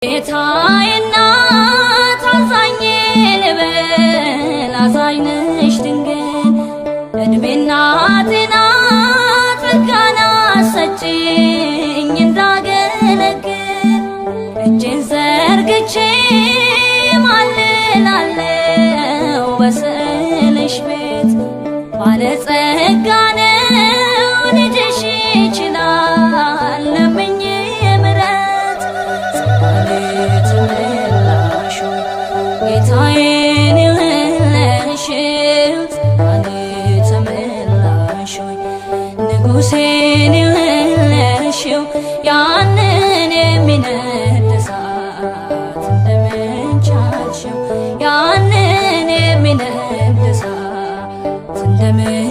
ጌታዬ እናት አዛኜ ልበል፣ አዛኝ ነሽ ድንግል፣ እድሜና ጤና ጸጋና ሰጪኝ እንዳገለግል። እጄን ዘርግቼ ማልላለው በስዕልሽ ቤት፣ ባለጸጋ ነው ልጅሽ ይችላል፣ ለምኜ ምሕረት። ጸጋን የተመላሽ ሆይ ጌታዬን የወለድሽው፣ ጸጋን የተመላሽ ሆይ ንጉሴን የወለድሽው፣ ያንን የሚነድ እሳት እንደምን ቻልሽው? ያንን የሚነድ እሳት እንደምን